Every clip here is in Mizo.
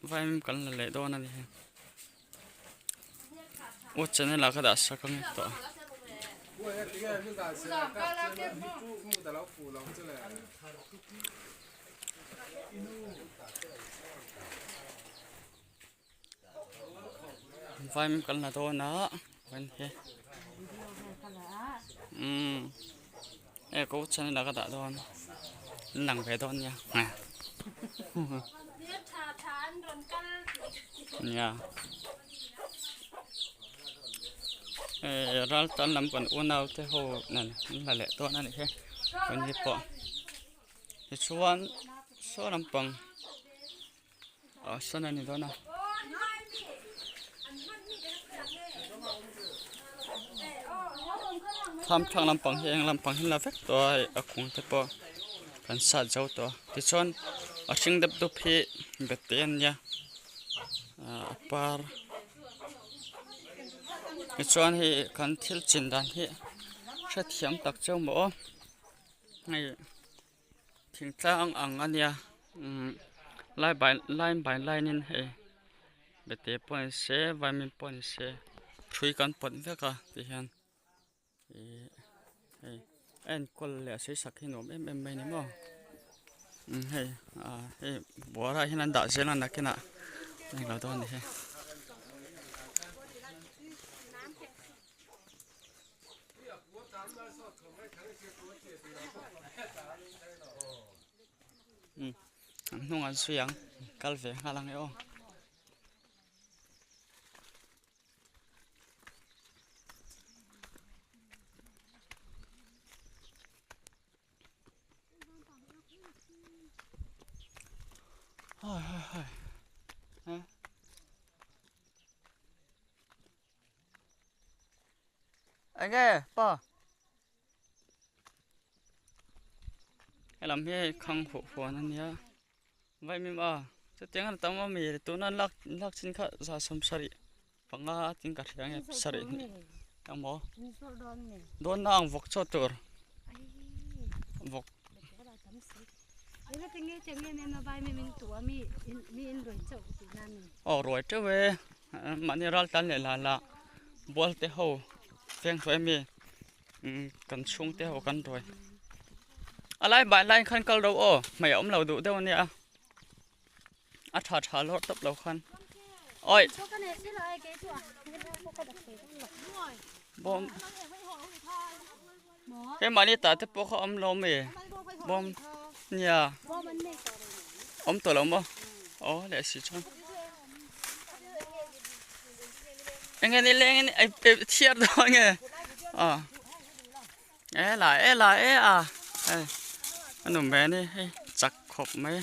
Vaimim kan la leh dawn a ni hei aw channel ah ka dah sak ang tawh a. Vaimim kan la dawn a kan hi umm e ko channel ah ka dah dawn an lang ve dawn nia nia e ral tan lam kan unau te ho nen an la leh dawn a nih hi kan hi pawh tichuan saw lampang. Ah sawn a ni dawn a. Thlam thlang lampang hi eng lampang hi la vek tawh a hei a kung te pawh kan sat zo tawh a tichuan a hring deuh dup hi bete a nia ah a par tichuan hei kan thil chin dan hi hrethiam tak cheu maw aw hei. Thingtlang ang a nia umm lai by line by line in hei bete pawh ni se vaimin pawh ni se hrui kan pawt vek a ti hian ihh hei a enkawl leh a sawisak hi nuam em em mai a ni maw umm hei ah hei buara ah hian an dah zel a nakinah englo dawn a ni hei. An hnung an sawi ang kal ve nghal ang e aw. Hai hai hai. Enge pa helam hi hei khang huh huan a nia vaimim a chutiang a tam awm e tuna lak lak chin kha za sawm sarih panga tin ka hria nge sarih hnih emaw dawn na ang vawk chaw tur vawk. Aw ruai teuh e mahni ral tan leh lah lah bual te ho feng hruai ami kan chhung te ho kan ruai a lai bai lai khan kal ro aw hmei a awm lo duh deuh ania a tha tha lawr tawp lo khan awi bawm keimahni tah te pawh kha awm lo mai bawm nia awm tawh lo maw aw leh si chuan enge ni leng in ai pe thiar dawn nge a e la e la e a hei a num ve a ni hei chak khawp mai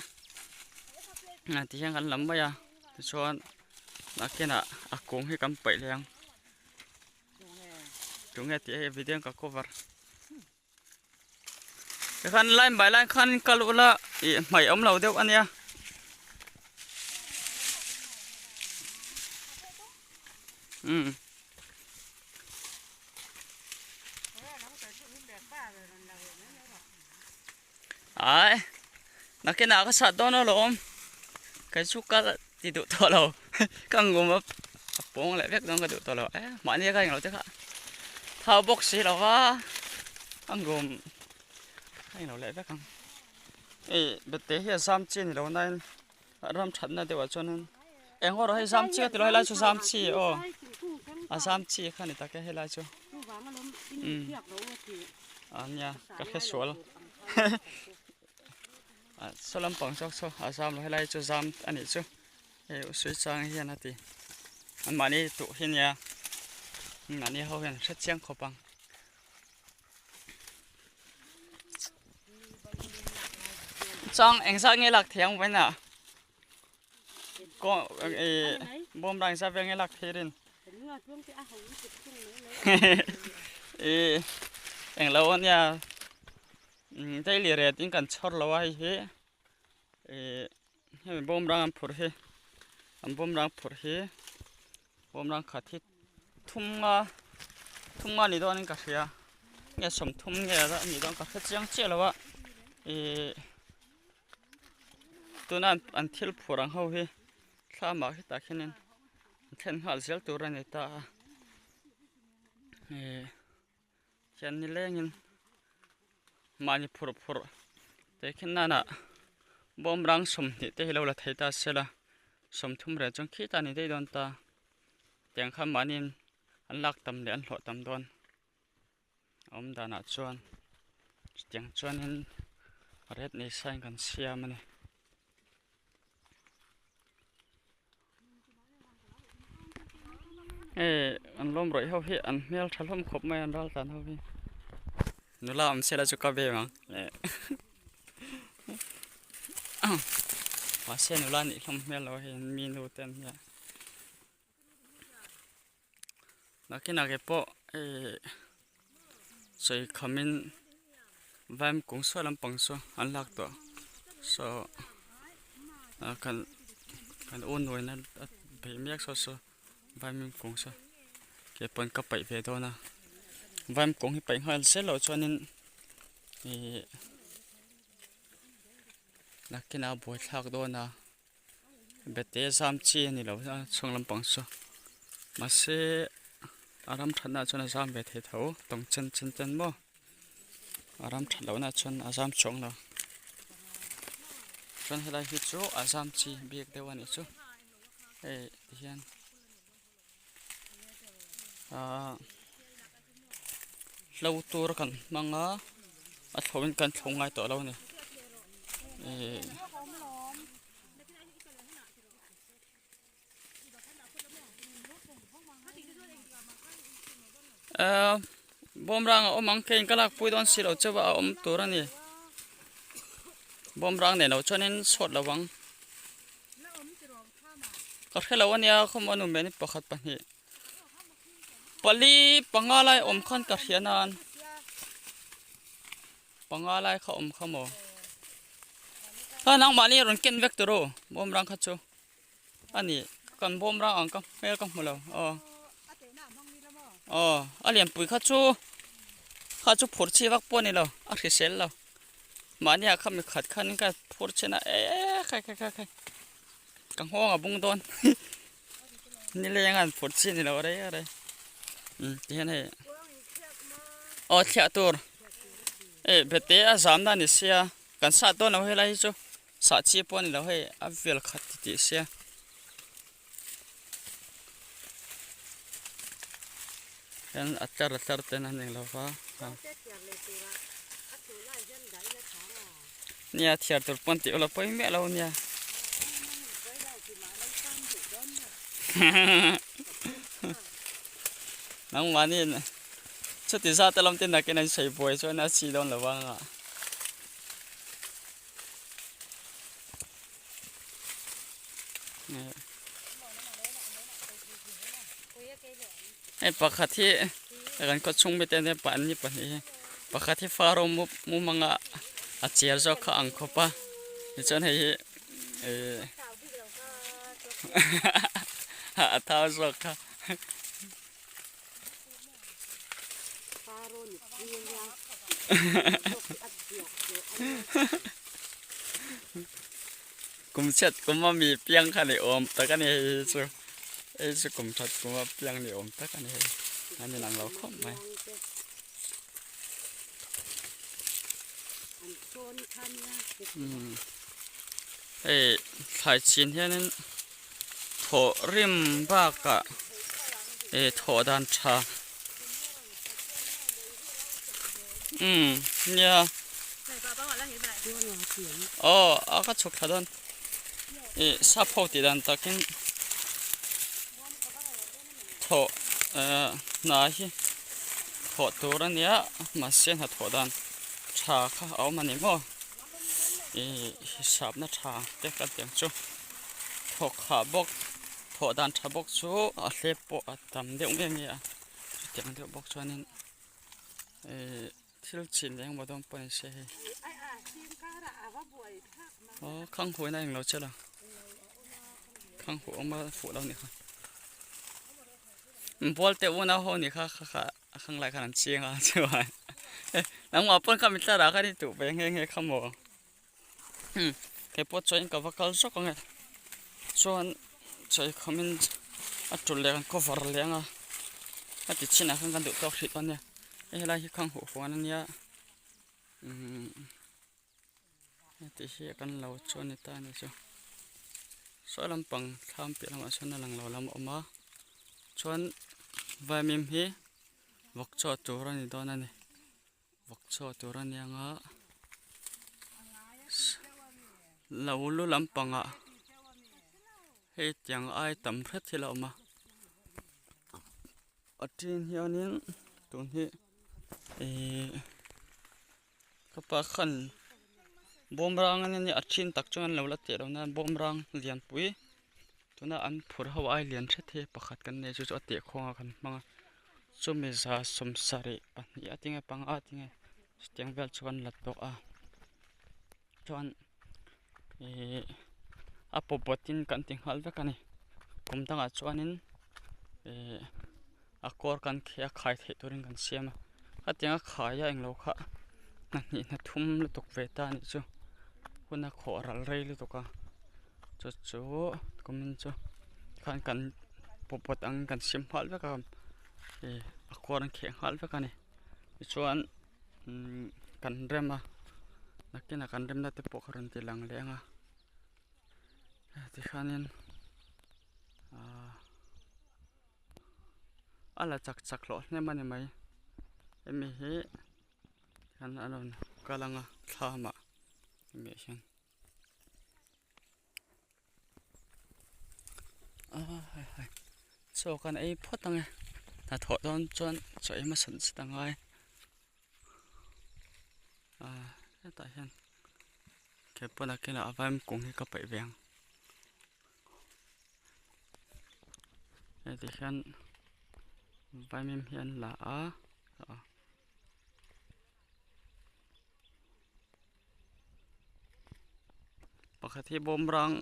a ti hian kan lam mai a tichuan nakinah a kung hi kan paih leh ang. Tunge tih hei video ka cover tikhan line by line khan kal ula ih hmaih awm lo deuh ania umm ai nakinah ka sat dawn alawm kei chu kal ti duh tawh lo ka ngum a a pawng leh vek dawn ka duh tawh lo e mahni ka englo te kha thau bawk si lo va a ngum a englo leh vek ang ih bete hi a zam chi a ni lo nain ram thatna deuh ah chuanin eng erawh hei zam chi a ti lo helai chu zam chi aw a zam chi kha a ni tak e helai chu umm a nia ka hre sual ah saw lampang zawk saw a zam lo helai chu zam a nih chu hei u sui chang hian a ti an mahni tuh hi nia mahni ho hian hre chiang khawp ang. Chuan engzat nge lak thei ang vawiin ah kaw ih bawmrang engzat vel nge lak thei rin ih englo ania daily rate in kan chhawr lo a hei hi ih hemi bawmrang an phurh hi an bawmrang phurh hi bawmrang khat hi thum nga thum nga ni dawnin ka hria. nge 30 nge a nih dawn ka hre chiang chiah lo a ihh tuna an thil phur ang ho hi thlamah hetah khianin an thlen nghal zel tur a ni ta a ihh hian nilengin mahni phur phur te khin nana bawmrang 20 te hi lo la thei ta sela 30 reng chuan khitah a ni daih dawn ta tiang khan mahniin an lak tam leh an hlawh tam dawn a awm danah chuan chutiang chuanin red nei sain kan siam a ni. Hei an lawm rawih ho hi an hmel tha hlawm khawp mai a an ral tlan ho hi nula awm sela chu ka ve ang mahse nula nih hlawm hmel lo hei mi nu te an nia nakinah ke pawh hei sawi khamin vaim kung saw lampang saw an lak tawh saw kan kan u nuaina a beih mek saw saw vaim kung saw ke pawn ka paih ve dawn a vaim kung hi paih nghal zel loh chuanin ihh nakinah a buaithlak dawn a. Bete zam chi a ni lo a chhung lampang chu mahse a ram thatna ah chuan a zam ve thei tho tawng chen chen ten maw a ram that lohna ah chuan a zam chuang lo chuan helai hi chu a zam chi bik deuh a nih chu hei tihian ahh hlo tur kan hmang a a thlo in kan thlo ngai tawh lo a ni ihh ahh bawmrang a awm ang keiin ka lak pui dawn si lo chauh a a awm tur a ni bawmrang nen lo chuanin chhuat lo ang. Ka hre lo ania khawm a nu meni pakhat pahnih pali panga lai awm khan ka hria nan panga lai kha awm kha maw a nangmahni rawn ken vek tur aw bawmrang kha chu ani kan bawmrang ang ka hmel ka hmu lo aw aw a lianpui kha chu kha chu phur chi vak pawh a ni lo a hrisel lo. Mahnia kha mi khat khan ka phur chen a eee khai khai khai khai ka nghawng a bung dawn nileng an phur chi ni lo rei a rei um ti hian hei aw thliah tur e bete a zam na ni sia kan sah dawn lo helai hi chu sah chi pawh a ni lo hei a vel khat ti tih sia. Hian a tlar a tlar ten an eng lova nia thiar tur pawn tih ula pawi miah lo nia nangmahni chuti zat alawm te nakin an sawi buai chuan a chi dawn lo vang a. Hei pakhat hi kan khaw chhung mite nen pah an ni pahnih hi pakhat hi faro mumanga a chiar zawk kha ang khawp a tichuan hei hi ihh a thau zawk kha. Kum chhiat kum a mi piang kha ni awm tak a ni hei hi chu hei chu kum that kum a piang ni awm tak a ni hei an inang lo khawp mai. Hei thlai chin hianin thawh rim bakah ih thawh dan tha umm nia aw a ka chhuk thla dawn ih sap ho tih dan takin thawh eh hna hi thawh tur a nia mahse hnathawh dan tha kha a awm a ni maw ih hisapna tha te ka ti ang chu. Thawk khah bawk thawh dan tha bawk chu a hlep pawh a tam deuh nge nge a chutiang deuh bawk chuanin ihh thil chin leh engemaw dawn pawh a ni se hei aw khang huaina englo che la khang huh awm a fuh lo nih kha bual te unau ho nih kha kha kha a khang lai khan an chiang a chuan. Nangmah pawn kha mitla rah khan i tuh ve nghe nghe kha maw? Umm kei pawh chuan ka va kal zawk ang e. Chuan chawi khawmin a tul leh kan cover leh ang a, a ti chinah khan kan duh tawk hrih dawn nia. Hei helai hi khang huh huan a nia umm heti hi kan lo chu a ni ta a ni chu. Sawi lampang thlam piah lamah sawn a lang lo lam a awm a, chuan vaimim hi vawk chaw tur a ni dawn a ni. Vawk chaw tur a nia nga lo lu lampangah hei tiang ai tam hret hi a awm a a tin hianin tun hi ihh ka pa khan bawmrang a nia a thin tak chuan an lo la teh lo na bawmrang lianpui tuna an phur ho ai lian hret hi pakhat kan nei chu chu a teh khawng a kan hmang a. Chumi za sawmsarih pahnih a tinge panga a tinge chutiang vel chu an la tawh a chuan ihh a pawp bawt in kan ti nghal vek a ni kum dangah chuanin ihh a kawr kan khi a khai theih turin kan siam a hetianga khai a englo kha hna hnih hna thum lutuk ve ta a nih chu hun a khawh ral rei lutuk a chu chu kumin chu khan kan pawp bawt ang kan siam nghal vek a ih a kawr an kheh nghal vek a ni tichuan umm kan rem a nakinah kan remna te pawh kha rawn ti lang leh ang a tikhanin ahh a la chak chak hlawh hnem a ni mai hemi hi hian a rawn kal ang a thlamah hemi ah hian. Chaw kan ei phawt ang e hnathawh dawn chuan chaw ei hmasa zet a ngai ah hetah hian ke pawn a kil ah a vaim kung hi ka paih ve ang heti hian vaimim hi an la a. Pakhat hi bawmrang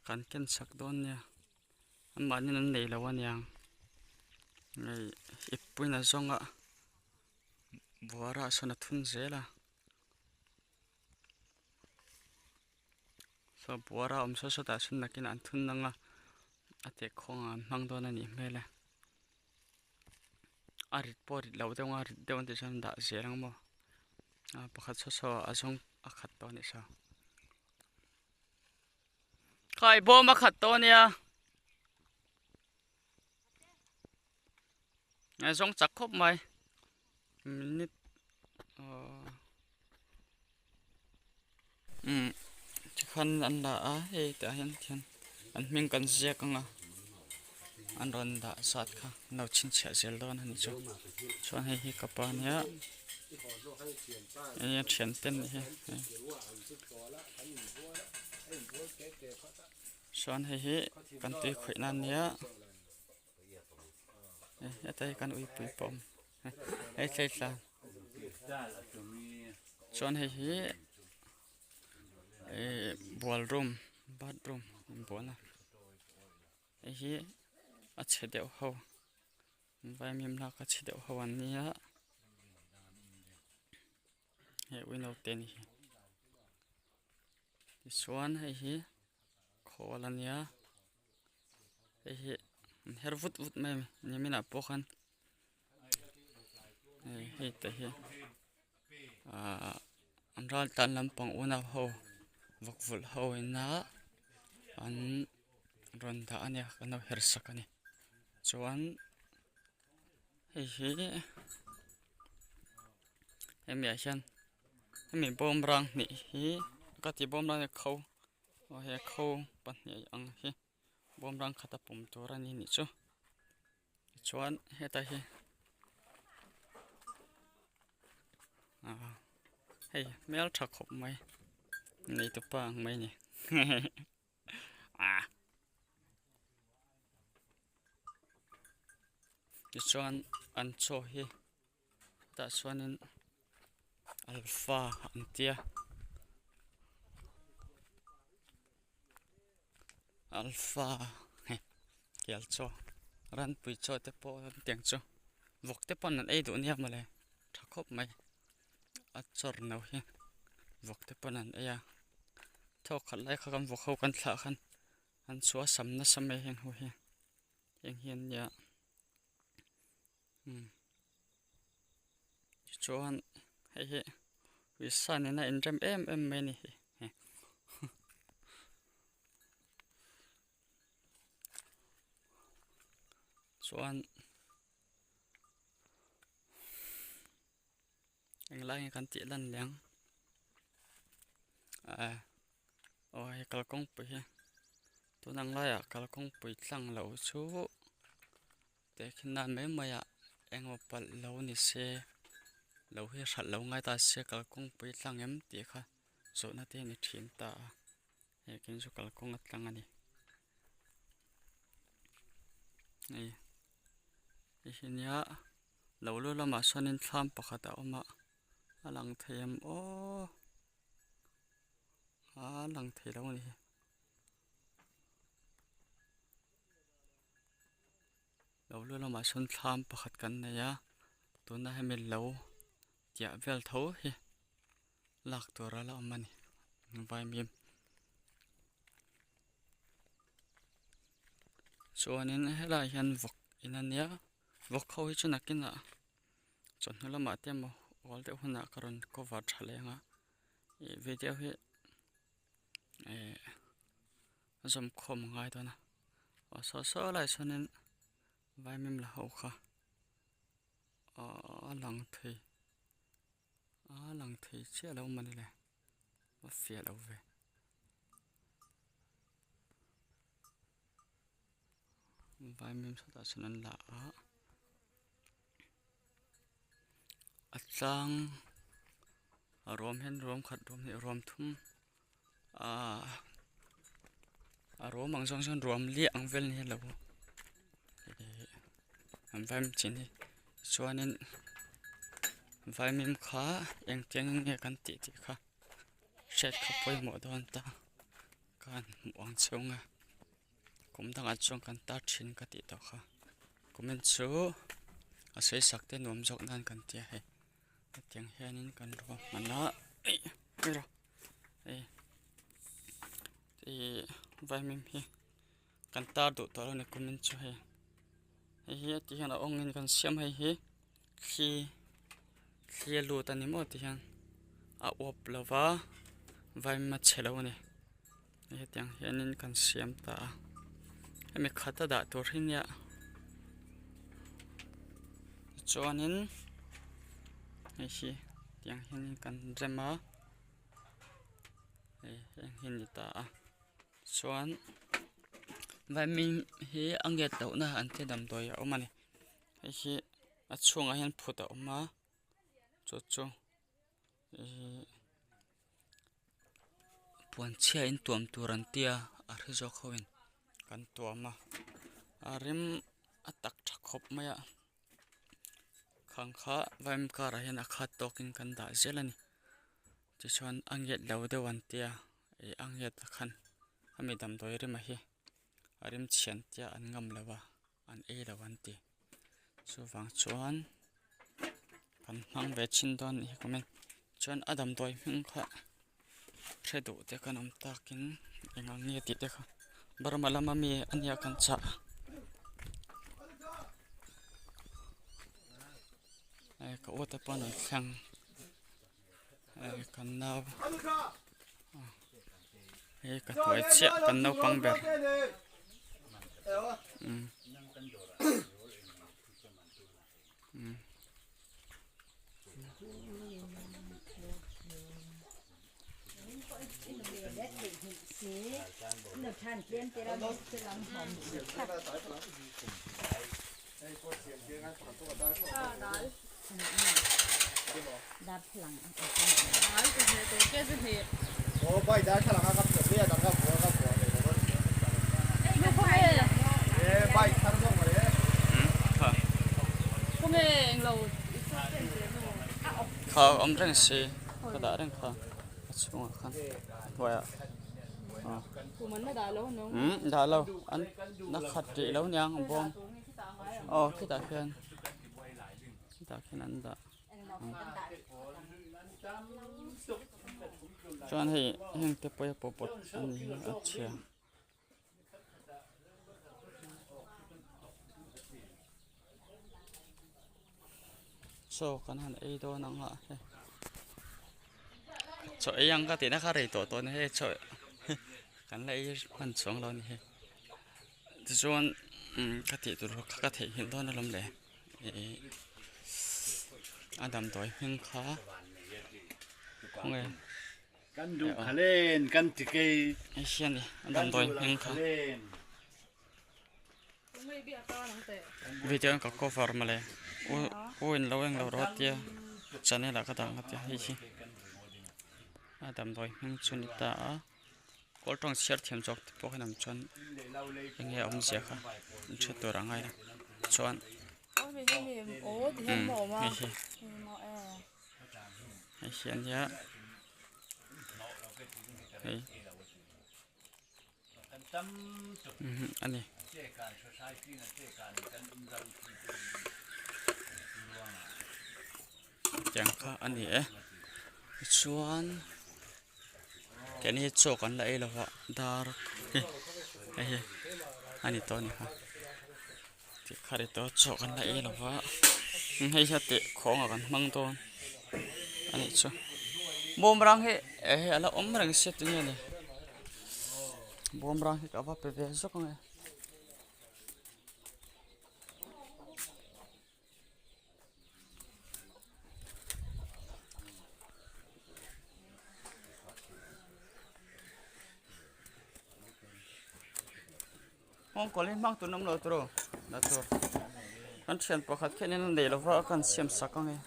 kan ken sak dawn nia anmahni an nei lo aniang hei ippuiin a zawng a buara sawn a thun zel a saw buara awm saw sawtah sawn nakinah an thun ang a a tehkhawng ah an hmang dawn a nih hmel e. A rit pawh a rit loh deuh a rit deuh an tih chuan dah zel ang maw a pakhat saw saw a zawng a khat tawh a nih saw khai bawm a khat tawh a nia a zawng chak khawp mai minute aww umm tikhan an la a hei tah hian khian an hming kan ziak ang a an rawn dah zat kha an lo chhinchhiah zel dawn a ni chu chuan hei hi ka pa nia hei a thian te nih hi chuan hei hi kan tui khawih na ania heta hi kan uipui pawh a awm hei thlei tlan. Chuan hei hi ihh bual room bathroom inbualna hei hi a chhe deuh ho vaimim lak a chhe deuh ho an nia hei window te a ni hi tichuan hei hi khawl a nia hei hi an her vut vut mai a ni niminah pawh khan. Hei te hi ahh an ral tan lampang unau ho vawk vulh ho ina an rawn dah a nia kan lo her sak a ni chuan hei hi hemi ah hian hemi bawmrang hnih hi ka ti bawmrang hi kho aw he kho pahnih ang hi. Bawmrang khat a pawm tur a ni nih chu tichuan heta hi ah hei hmel tha khawp mai nei tupa ang mai a ni ah tichuan an chaw hi tah chuanin alpha an tia. Alpha hei kel chaw ranpui chaw te pawh an tiang chu vawk te pawn an ei duh nia mawle tha khawp mai a chawr no hi vawk te pawn an ei a thawk khat lai kha kan vawk ho kan thlah khan an chhuah sam nasa mai heng ho hi heng hi an nia umm tichuan hei hi uisa nena inrem em em mai a ni hi. Chuan englai nge kan tih lan leh ang ah aw hei kalkawngpui hi tun ang laiah kalkawngpui tlang loh chu tehkhin nan mai mai ah engemaw palh lo ni se lo hi hralh lo ngai ta se kalkawngpui tlang em tih kha zawhna te a ni thin ta a. Hei ken chu kalkawng a tlang a ni hei hei hi nia lo lu lamah sawnin thlam pakhat a awm a a lang thei em aw a lang thei lo a ni lo lu lamah sawn thlam pakhat kan nei a tuna hemi lo tiah vel tho hi. Lak tur a la awm a ni vaimim chuanin helaiah hian vawk in a nia vawk ho hi chu nakinah chawhnu lamah te emaw ual deuh hunah ka rawn cover tha leh ang a ih video hi eh a zawm khawm a ngai dawn a aw saw saw laiah sawnin vaimim la ho kha a lang thei. A lang thei chiah lo mawni le a fiah lo ve vaimim sawtah sawn an la a a tlang a ruam hian ruam khat ruam hnih ruam thum ahh a ruam ang zawng chuan ruam liah ang vel ni lo ihh an vaimim chin hi chuanin vaimim kha engtiang in nge kan tih tih kha hriat kha pawimawh dawn ta khan hmuh ang chhung a kum dangah chuan kan tar thin ka tih tawh kha comment chu a sawi sak te nuam zawk nan kan tia hei hetiang hianin kan ruahman a eih hei ih vaimim hi kan tar duh tawh lo a ni kumin chu hei hei hi ti hian a awngin kan siam hei hi thli thli a lut a ni maw ti hian a uap lo va vaimim a chhe lo a ni hetiang hianin kan siam ta a hemi khat a dah tur hi nia tichuanin hei hi tiang hianin kan rem a. Hei heng hi a ni ta a chuan vaimim hi a nget lohna an ti damdawi a awm a ni hei hi a chhungah hian phut a awm a chu chu ihh puan chhia in tuam tur an tia a hre zawk ho in kan tuam a a rem a tak tha khawp mai a khang kha vaimim karah hian a khat tawkin kan dah zel a ni. Tichuan a ngiat lo deuh an tia ih a ngiat ah khan hemi damdawi rim a hi a rim chhian tia an ngam lo a an ei lo an ti chuvang chuan kan hmang ve thin dawn a ni hi comment chuan a damdawi hming kha hre duh te kan awm takin eng ang nge tih te kha Burma lama mi a nia kan chah ka u te pawh an rawn thleng. Kan nau hei ka hnuai chiah kan naupang ber umm umm. Kha awm reng si ka dah reng kha a chhungah khan a hnuaiah umm dah lo an na khat rih lo niang bawm aw khitah khian khitah khian an dah. Chuan hei heng te pawh hi a pawh pawt a ni a chhia. Chaw kan han ei dawn ang a hei chaw ei ang ka tihna kha rei tawh tawh a ni hei chaw kan la ei hman chuang lo a ni hei tichuan umm ka tih tur kha ka theihnghilh dawn alawm le ih a damdawi hming kha khawnge. Kan duh khalen kan ti kei. Hei hian i a damdawi hming kha. Video in ka cover mawle u u in lo eng lo rawh tia channel ah ka dah ang tia hei hi a damdawi hming chu ni ta a kawl tawng chhiar thiam zawk te pawh hian awm chuan eng nge a awmzia kha an hre tur ang a chuan umm hei hi. Hei hi a nia hei a ni. Tiang kha a ni e tichuan keini hi chaw kan la ei lo va dar hei hi a ni tawh a ni kha. Tikha ri tawh chaw kan la ei lo va hei hian teh khawng ah kan hmang dawn a nih chu bawmrang hi eh hei a la awm reng sia tinge ni bawmrang hi ka va pe ve zawk ang e. Hawng kawl hi hmang tur an awm lo tur aw la tur kan thian pakhat khian in a nei lova a kan siam sak ang e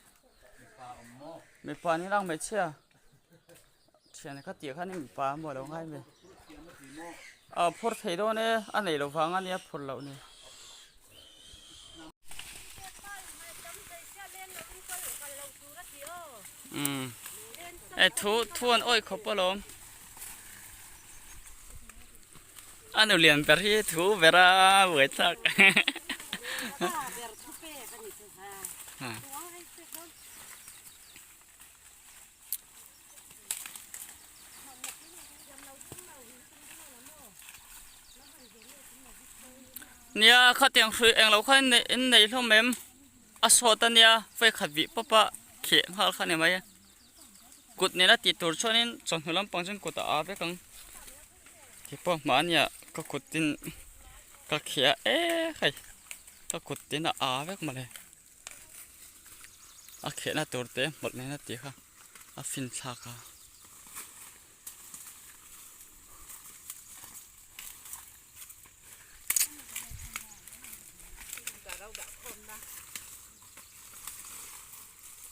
mipa ni lang hmeichhia thian kha tih khan mipa a maw lo ngai mai a phur thei dawn e a nei lo vang a nia phur loh ni. Umm e thu thu an awih khawp alawm. A nu lian ber hi thu ber a buai chak. Nia khatiang hrui englo kha in nei hlawm em a sawt a nia vawikhat vih pawp a kheh nghal kha a ni mai a. Kut nena tih tur chuanin chawhnu lampang chuan kut a aa vek ang ti pawh hmahnia ka kutin ka khiah e hei ka kutin a aa vek mawle a khehna tur te hmawlh nena tih kha a fin thlak a.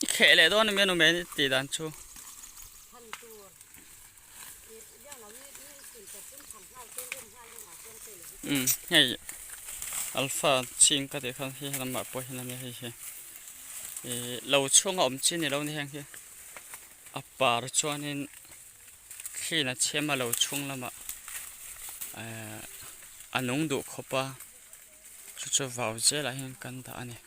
I kheh leh dawn ania numen i tih dan chu. Umm hei alpha ching ka tih khan hei lamah pawh hian ania hei hi ih lo chhunga awm chi ni lo ni heng hi a par chuanin thliin a chhem a lo chhung lamah ehh a nung duh khawp a. Chu chu vau zelah hian kan dah a ni.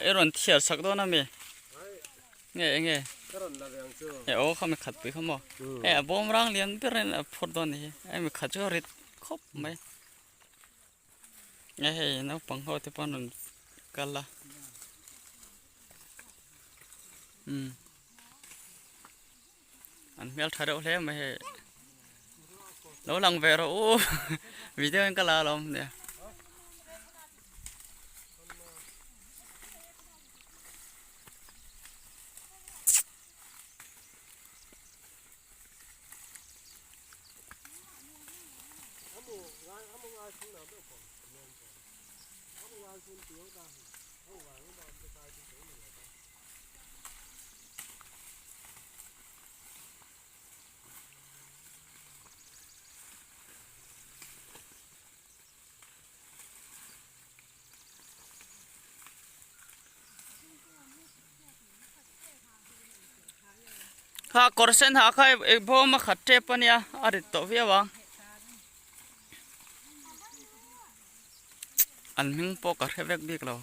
I rawn thiar sak dawn a mi? Nge enge? Ka rawn la ve ang chu. E aw kha mi khat pui kha maw? E a bawm rang lian ber in a phur dawn a ni hi. E mi khat chu a rit khawp mai. Nge hei naupang ho te pawh an rawn kal a umm an hmel tha reuh hle mai hei lo lang ve rawh u video in ka la alawm nia. Kha kawr sen ha kha i bawm a khat tep a nia a rit tawh viau ang. An hming pawh ka hre vek bik lo.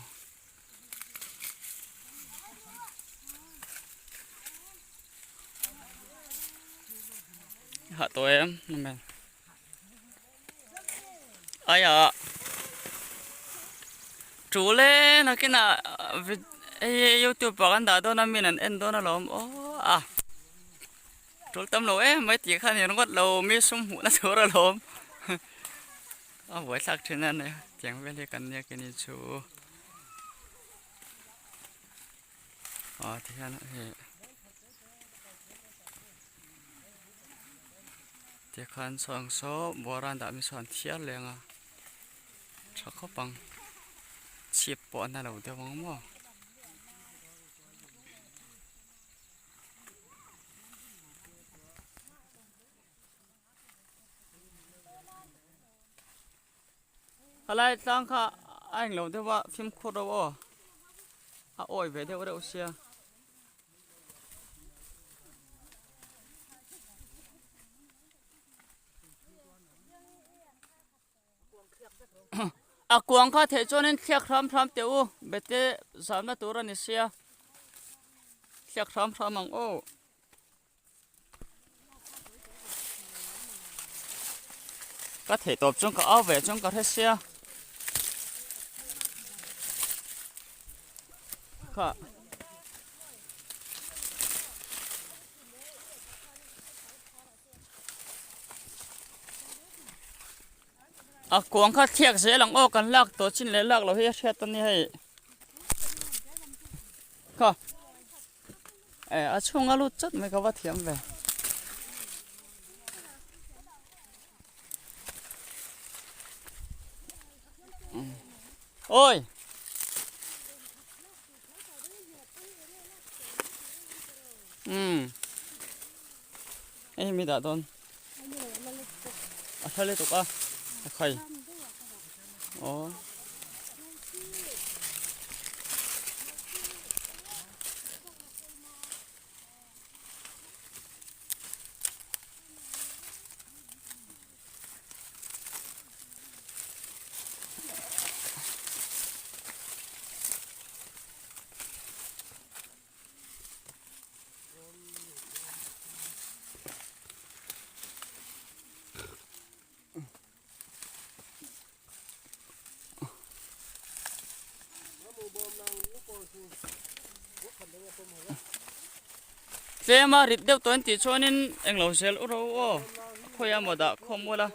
Hah tawh em amen. Aia tul e nakinah hei youtube ah kan dah dawn a min an en dawn alawm aw a tul tam lo em mai tih kha a ni ringawt lo mi sum hmuh na tur alawm a buaithlak thin a nia tiang vel hi kan nia kini chu aw tihian hei. Tikhan saw ang saw buara an dah mi saw an thiar leng a tha khawp ang chhip pawh a na lo deuh ang maw. Helai tlang kha a englo deuh a fimkhur deuh aw a awi ve deuh reuh sia. A kuang kha theih chuanin thliak hram hram teh u bete zamna tur a ni sia thliak hram hram ang aw. Ka theih tawp chuan ka au ve chuan ka hre sia. Kha. A kuang kha thliak zel ang aw kan lak tawh chin leh lak loh hi a hriat a ni hei. Kha. E a chhunga lut chat mai ka va thiam ve. Oi. Um. Ei mi dah dawn. A thla lutuk a. A khai. Aw. Tlem a rit deuh tawh an tih chuanin englo zel u ro aw khawi emaw dah khawm ula.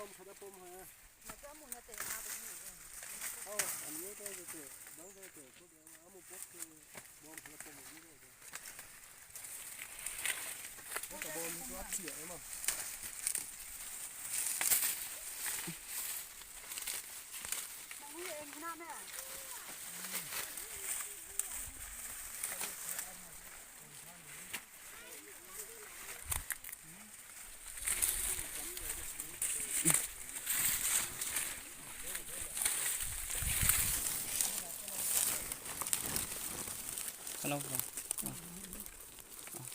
Hello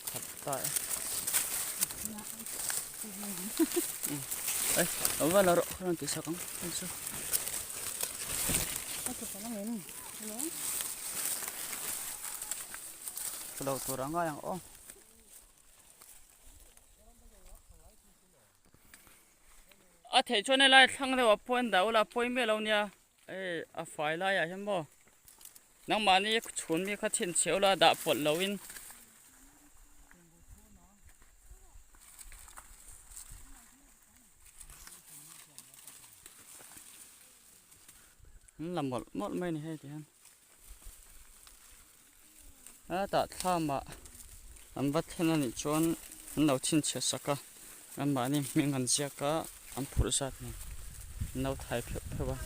khat ta e ai lo va la rawh kharan ti sak ang hei chu lo tur a ngai ang aw a theih chuan helai thlang deuh ah pawh an dah ula pawi miah lo nia hei a fai laiah hian maw nangmahni chhun mi kha chhinchhiah ula dah pawlh loin. An la mawlh mawlh mai a ni hei ti hian hetah thlamah an va thlen a nih chuan an lo chhinchhiah sak a anmahni hming an ziak a an phurh zat nen an lo thai pheuh pheuh a.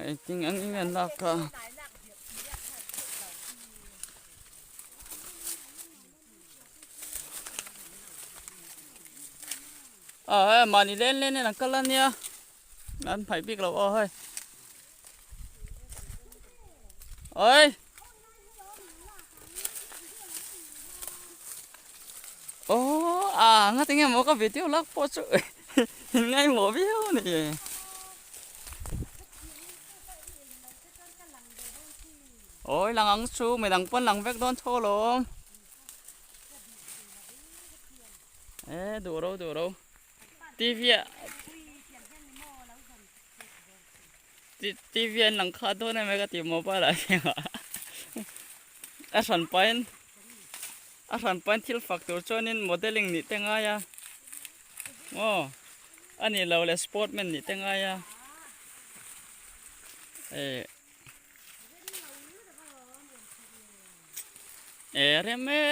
Engtin ang eng an lak a. A mahni len len in an kal a nia. An hmaih bik lo aw hei. Oi. Oh, à, nga tinge maw ka video lak pawh chu in ngaimawh viau a ni. Oi lang ang chu midang pawn lang vek dawn tho alawm. E duh ro duh ro. TV ah TV an lang kha dawn em ka ti mobile ah hian a hran pahin a hran pahin thil fak tur chuanin modelling nih te ngai a aw a nih loh leh sportman nih te ngai a eh e rem e.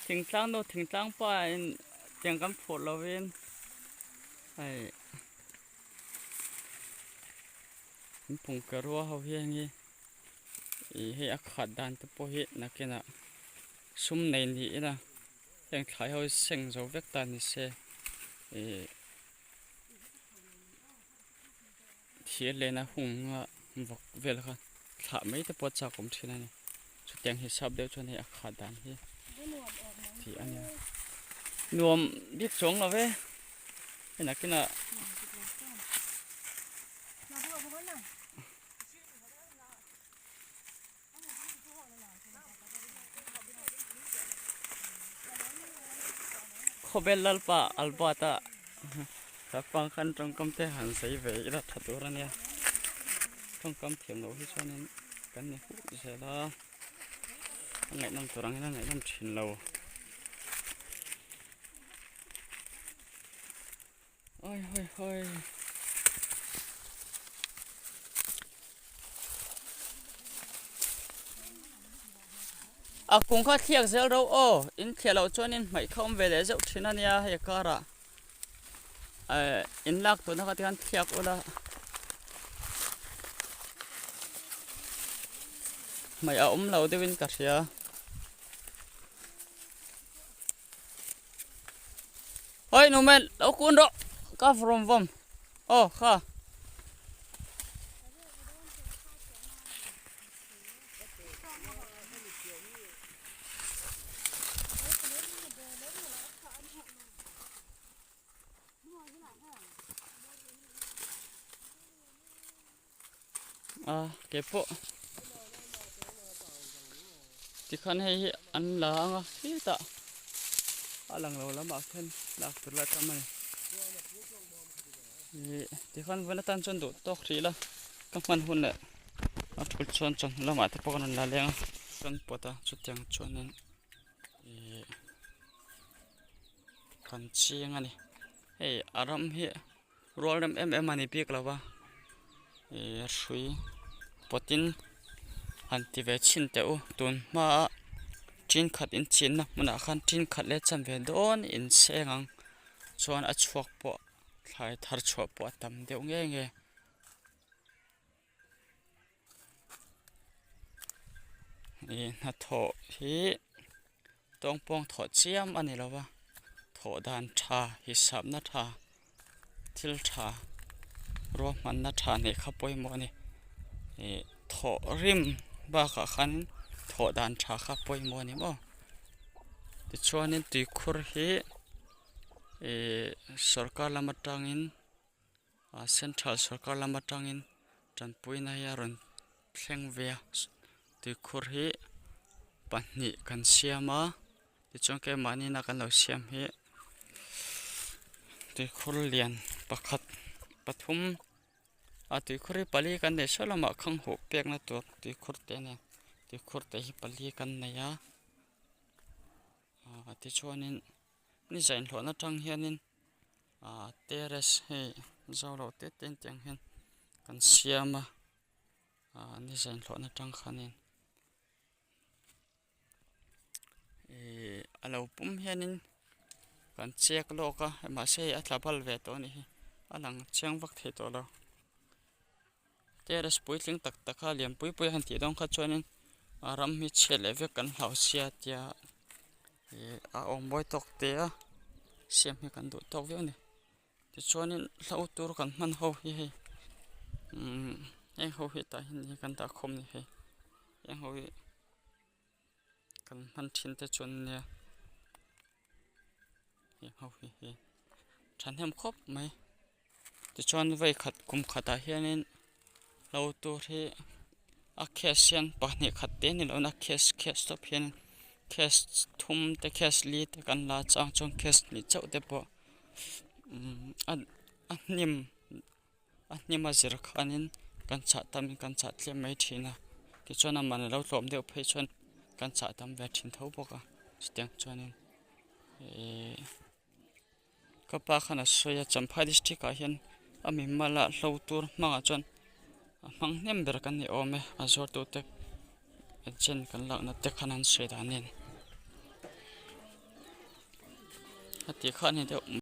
Thingtlang nu thingtlang pa in tiang kan phurh lovin hei thingphung ke rua ho hi heng hi ih hei a khat dan te pawh hi nakinah sum nei ni ila heng thlai ho hi seng zo vek ta ni se ih thir lena hung a vawk vel kha thlah mai te pawh a chak awm thin a ni chutiang hisap deuh chuan hei a khat dan hi tih a nia nuam bik chuang lo ve hei nakinah Khawvel lalpa Albert-a hlapang khan tawngkam te han sawi ve ila tha tur a nia tawngkam thiam loh hi chuanin kan ni huh zel a a ngaihnawm tur ang hian a ngaihnawm thin lo Oi hoi hoi. A kung kha thliak zel ro aw in thliah loh chuan in hmaih kha awm ve leh zeuh thin a nia hei a karah eh in lak tuna kha tikhan thliak ula hmaih a awm lo deuhin ka hria. Oi nu men lo kun rawh ka vawm vawm aw kha. A ke pawh tikhan hei hi an la ang a khitah a lang lo lamah khian lak tur la tam a ni ih tikhan vawiin atan chuan duh tawk hrih ila ka hman hun leh a thul chuan chawhnu lamah te pawh kan rawn la leng a kan pawt a chutiang chuanin ih kan chiang a ni hei a ram hi. Rual rem em em a ni bik lo va, ih hrui pawtin han ti ve chhin teh u tun hmaa tin khat in chinna hmunah khan tin khat leh chan ve dawn in seng ang chuan a chhuak pawh thlai thar chhuah pawh a tam deuh nge nge. Ih hnathawh hi tawngpawng thawh chiam a ni lo va thawh dan tha hisapna tha thil tha ruahmanna tha neih kha pawimawh a ni ih thawh rim bakah khan thawh dan tha kha pawimawh a ni maw tichuanin tuikhur hi ih sorkar lam atangin. A central sorkar lam atangin tanpuina hi a rawn thleng ve a tuikhur hi pahnih kan siam a tichuan keimahni ina kan lo siam hi tuikhur lian pakhat pathum a tuikhur hi pali kan nei saw lamah khang huh pekna tur tuikhur te nen tuikhur te hi pali kan nei a ah tichuanin ni zainhlawhna atang hianin. ah terrace hei zo loh te te tiang hian kan siam a ah ni zain hlawhna tang khanin ihh a lo pum hianin kan chek lawk a mahse hei a tla bal ve tawh a nih hi a lang chiang vak thei tawh lo terrace puitling tak tak a lian pui pui a han tih dawn kha chuanin a ram hi chhiat leh vek kan hlau sia tia. Ih a awm mawi tawk te a siam hi kan duh tawk viau a ni tichuanin hlo tur kan hman ho hi hei umm heng ho hi tah hian ni kan dah khawm ni hei heng ho hi kan hman thin te chu an nia heng ho hi hei thahnem khawp mai tichuan vawi khat kum khatah hianin hlo tur hi a case hian pahnih khat te ni lohna case case tawp hian case thum te case li te kan la chang chuan case hnih chauh te pawh umm a a hnim a hnim a zir khanin kan chah tam in kan chah tlem mai thin a tichuan a man a lo tlawm deuh phei chuan kan chah tam ve thin tho bawk a chutiang chuanin ihh. Ka pa khan a sawi a Champhai district ah hian a mi mala hlo tur hmangah chuan a hmang hnem ber kan ni awm e a zuar tu te agent kan lakna te khan an sawi dan nen a ti kha a ni deuh.